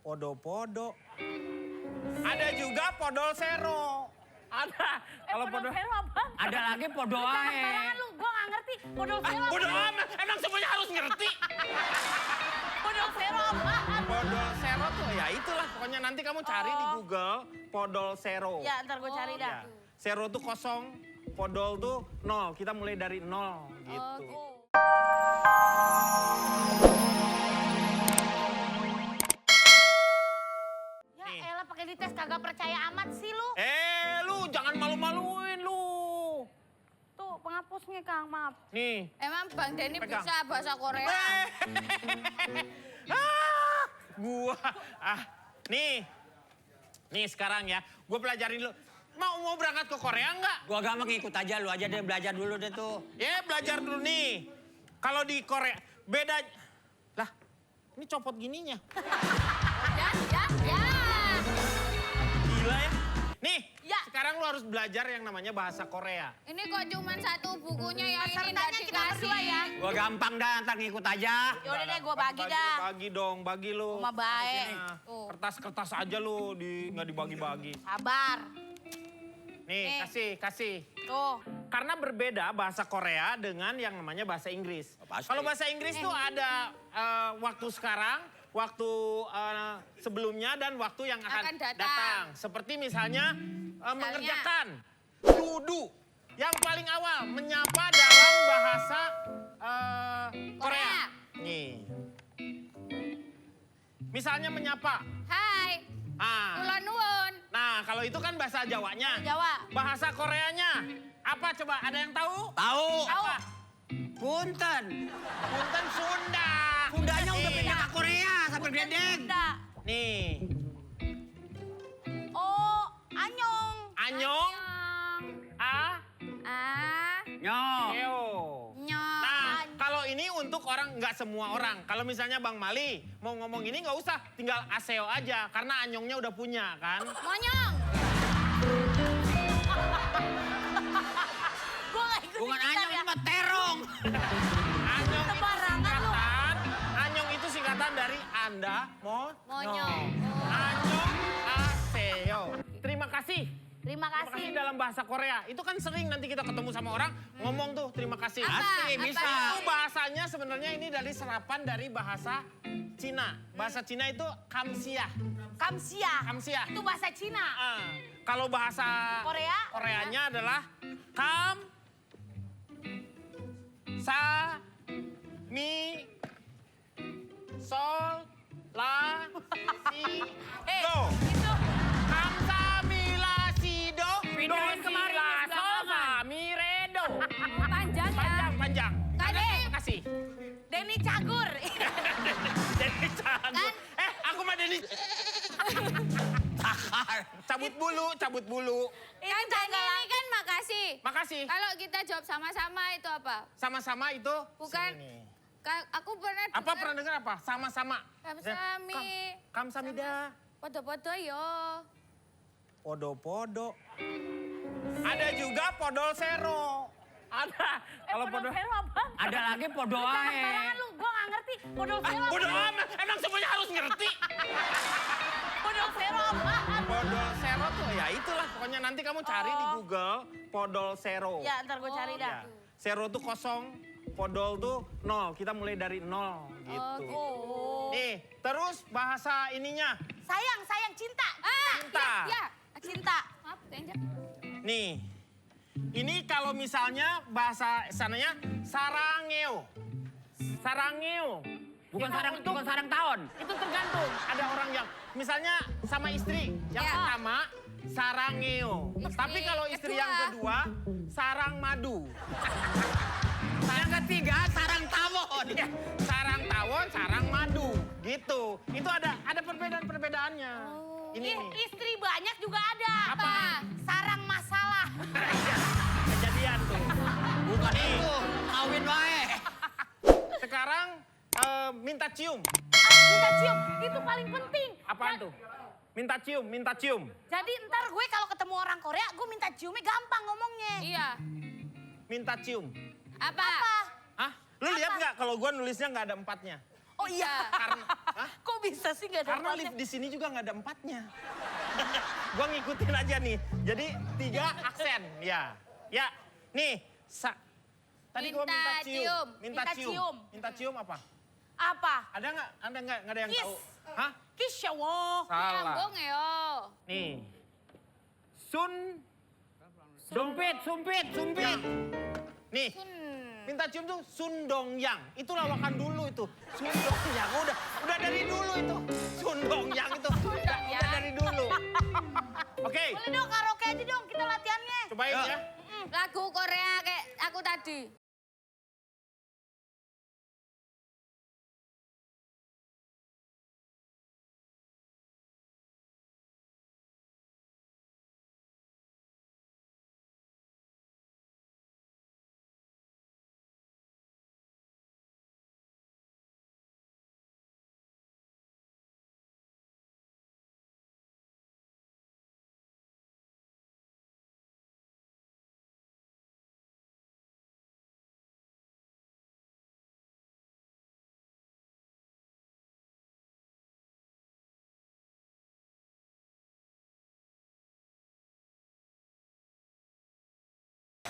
Podo-podo. Ada juga podol sero. Ada. Kalau podol sero apa? Ada lagi podo ae. Sembarangan lu, gue gak ngerti. Podol sero apa? Bodo amat, emang semuanya harus ngerti. Podol sero apa? Podol sero tuh ya itulah pokoknya nanti kamu cari di Google podol sero. Ya ntar gue cari dah. Ya. Sero tuh kosong, podol tuh 0. Kita mulai dari 0 gitu. Ya elah pakai dites kagak percaya amat sih lu. Lu jangan malu-maluin lu. Tuh penghapusnya Kang, maaf. Nih. Emang Bang Denny Pegang. bisa bahasa Korea? Gua. Nih sekarang ya, gue pelajarin lu. Mau berangkat ke Korea nggak? Gua agak ngikut aja, lu aja deh belajar dulu deh tuh. Ya belajar dulu nih. Kalau di Korea beda. Lah, ini copot gininya. Ya. Gila ya. Nih, Ya. sekarang lu harus belajar yang namanya bahasa Korea. Ini kok cuma satu bukunya yang ini nggak Pesertanya kita berdua ya. Gua gampang dah, ntar ngikut aja. Yaudah deh gue bagi dah. Bagi dong, bagi lu. Rumah baik. Nah, Tuh. kertas-kertas aja lu, nggak dibagi-bagi. Sabar. Nih, kasih. Tuh. Karena berbeda bahasa Korea dengan yang namanya bahasa Inggris. Pasti. Kalau bahasa Inggris tuh ada waktu sekarang, waktu sebelumnya, dan waktu yang akan Akan datang. Seperti misalnya Misalnya. mengerjakan, dudu. Yang paling awal, menyapa dalam bahasa Korea. Korea. Nih. Misalnya menyapa. Hai, Kula nuwun. Nah, kalau itu kan bahasa Jawanya. Jawa. Bahasa Koreanya apa coba? Ada yang tahu? Tahu. Apa? Punten. Punten Sunda. Sundanya udah pindah ke Korea sampai gledek. Sunda. Nih, Oh, anyong. anyong, Ah, Nyok. eo. nyok. Nah, kalau ini untuk orang, nggak semua orang. Kalau misalnya Bang Mali mau ngomong ini nggak usah, tinggal aseo aja. Karena anyongnya udah punya kan. Monyong. Gue gak ikut Bukan ikutan anyong, ya. ini mah terong. Anyong itu Sembarangan lu. singkatan, anyong itu singkatan dari Anda, Monyong. Anyong, aseo. Terima kasih. Terima Terima kasih kasih. dalam bahasa Korea. Itu kan sering nanti kita ketemu sama orang ngomong tuh terima kasih. Apa? Pasti Apa? bisa. Itu bahasanya sebenarnya ini dari serapan dari bahasa Cina. Bahasa Cina itu kamsiah. Kamsia. Kamsiah. Itu bahasa Cina. Kalau bahasa Korea? Koreanya adalah kam sa mi sol la si do. Itu Kamsamilasido, Pindahin kemari, la di sol sebelah fa mi re do. Panjang ya. Panjang. Kade. Terima kasih. Denny Cagur. Denny Cagur. Aku mah Denny. Takar. Cabut bulu. Kan tadi ini kan makasih. Makasih. Kalau kita jawab sama-sama itu apa? Sama-sama itu. Bukan. sini. Aku pernah Apa pernah dengar apa? Sama-sama. Kamsami. Kamsamida. Podo-podo yo. Podo-podo. Ada juga podol sero. Ada. Kalau Podol podo. sero apa? Ada lagi podo Sembarangan ae. lu, gue gak ngerti. Podol sero apa? Bodo amat, emang semuanya harus ngerti. Podol sero apa? Podol sero tuh ya itulah pokoknya nanti kamu cari di Google podol sero. Ya ntar gue cari dah. Ya. Sero tuh kosong, podol tuh 0. Kita mulai dari 0 gitu. Oh. Nih, terus bahasa ininya. Sayang, cinta. Cinta. Ya. Cinta. Maaf, kayaknya. Nih, ini kalau misalnya bahasa sananya sarangeo. Sarangeo. Bukan sarang tahun. Itu tergantung. Ada orang yang misalnya sama istri. Yang Ya. pertama, sarangeo. Istri Tapi kalau istri yang kedua, sarang madu. Yang ketiga sarang tawon. Ya, sarang tawon, sarang madu. Gitu. Itu ada perbedaan-perbedaannya. Ini nih. Istri banyak juga ada. Apa? Sarang masalah. Kejadian tuh. Bukan itu. Kawin wae. Sekarang minta cium. Minta cium, itu paling penting. Apaan tuh? Minta cium. Jadi ntar gue kalau ketemu orang Korea, gue minta ciumnya gampang ngomongnya. Iya. Minta cium. Apa? Hah? Lu lihat nggak kalau gua nulisnya nggak ada 4-nya? Oh Oh iya. Karena, hah? Kok bisa sih gak ada Karena empatnya? lift di sini juga nggak ada empatnya. Gua ngikutin aja nih. Jadi 3 aksen, ya. Ya, nih. Tadi gua minta Minta cium. cium. Minta Minta cium. cium. Minta cium apa? Apa? Ada nggak? Nggak ada yang Kiss. tahu? Hah? Kisyawo. Salah. Nyambung ya. Nih. Sun. Sumpit, sumpit, sumpit. Nih. Minta cium tuh Sundong Yang. Itu lawakan dulu itu. Sundong Yang. Udah dari dulu itu. Sundong Yang itu. Udah dari dulu. Oke. Boleh dong karaoke aja dong kita latihannya. Cobain ya. Lagu Korea kayak aku tadi.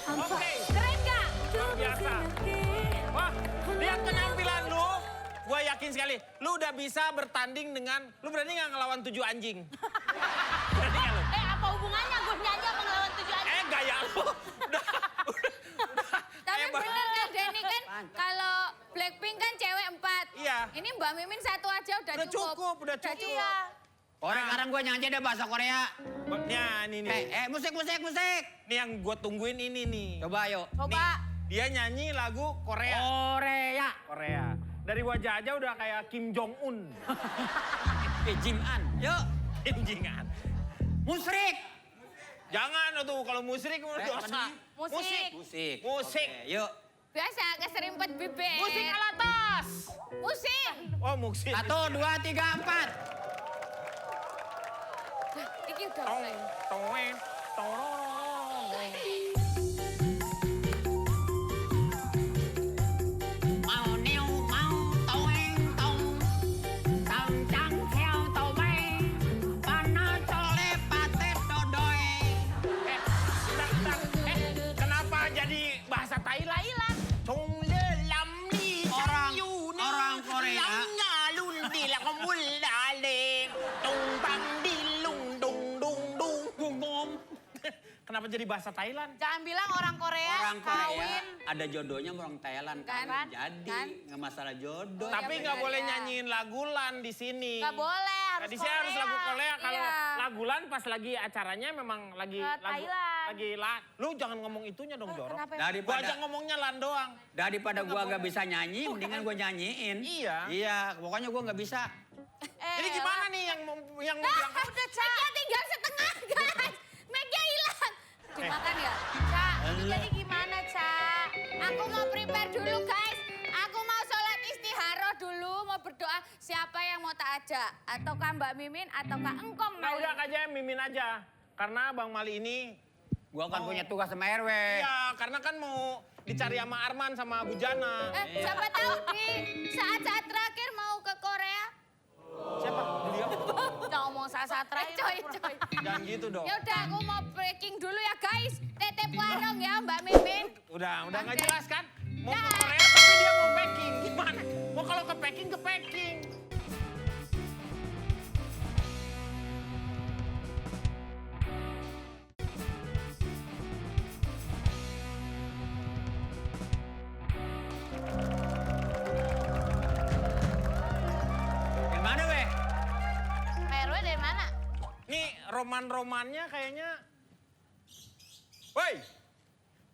Oke. Keren gak? Luar biasa. Wah, lihat penampilan lu. Gua yakin sekali, lu udah bisa bertanding dengan, lu berani nggak ngelawan 7 anjing? Berani nggak lu? Apa hubungannya gue nyanyi sama ngelawan 7 anjing? Gaya lu. Udah. Tapi Hebat. bener kan Denny kan kalau Blackpink kan cewek 4. Iya. Ini Mbak Mimin 1 aja udah Udah cukup, udah cukup. Iya. Sekarang gue nyanyi ada bahasa Korea. Nah, ini. Musik, musik, musik. Nih yang gue tungguin ini nih. Coba yuk. Coba. Nih, dia nyanyi lagu Korea. Korea. Korea. Dari wajah aja udah kayak Kim Jong Un. Jim An. Yuk. Kim Jong Un. Musrik. Jangan tuh kalau musrik dosa. Musik. Musik. Musik. Oke, yuk. Biasa keserimpet bibir. Musik alatas. Musik. Oh, musik. 1, 2, 3, 4. Iki udah Tong, mulai. tong, tong. Mau neo, mau toeng, tong. Tang cang theo tàu bay. Pana cole pate dodoe. Bentar. Kenapa jadi bahasa Thailand? Chong le lam li Orang Korea. lamnya lun di la komul dale. Tung bang di lung dung dung dung dung dung. Kenapa jadi bahasa Thailand? Jangan bilang orang Korea Orang Korea kawin. ada jodohnya sama orang Thailand kan. Kan? Jadi Kan? nggak masalah jodoh. Tapi ya nggak benar boleh ya. nyanyiin lagu Lan di sini. Gak boleh, harus Di sini harus lagu Korea. Kalau Iya. lagu Lan pas lagi acaranya memang lagi Thailand. lagi Lan. Lu jangan ngomong itunya dong, Jorok. Kenapa? Gua aja Daripada ngomongnya Lan doang. daripada gua nggak bisa nyanyi, mendingan gua nyanyiin. Iya. Iya, pokoknya gua nggak bisa. Jadi gimana nih yang yang Nah, udah Mic-nya tinggal setengah guys. Mic-nya hilang. Dimakan ya? Ca, ini jadi gimana, Ca? Aku mau prepare dulu guys. Aku mau sholat istihara dulu. Mau berdoa siapa yang mau tak ajak. Ataukah Mbak Mimin ataukah engkong. Nah udah aja Mimin aja. Karena Bang Mali ini, Gua kan punya tugas sama RW. iya karena kan mau dicari sama Arman sama Bu Jana. Siapa tahu di saat-saat terakhir mau ke Korea. Siapa? Beliau? Udah ngomong saat-saat terakhir. Coy. Jangan gitu dong. Ya udah aku mau breaking dulu ya guys. Tetep warung ya Mbak Mimin. Udah nggak Oke. jelas kan? Mau ke Dah. Korea tapi dia mau packing. Gimana? Mau kalau ke packing, ke packing. Yang mana, weh? PRW dari mana? Nih roman-romannya kayaknya. Woi!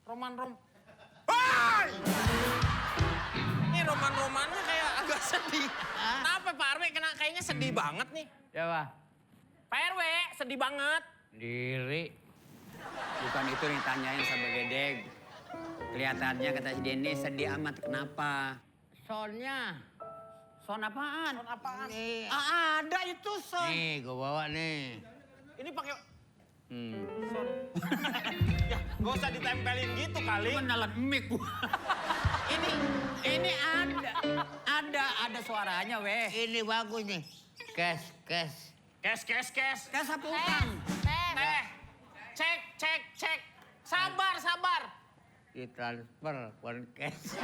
Roman-rom. Woi! Ini roman-romannya kayak agak sedih. Kenapa Pak RW? Kayaknya sedih banget nih. Siapa? Pak RW sedih banget. Diri. Bukan itu yang ditanyain sama Gedeg. Kelihatannya kata si Denny sedih amat. Kenapa? Soalnya. Son apaan? Son apaan? Nih. ada itu son. Nih, gue bawa nih. Ini pakai Hmm. son. Ya, gak usah ditempelin gitu kali. Menelan mic gua. ini ada suaranya, weh. Ini bagus nih. Cash. Cash apa utang? Cek. Sabar. Di transfer, bukan cash.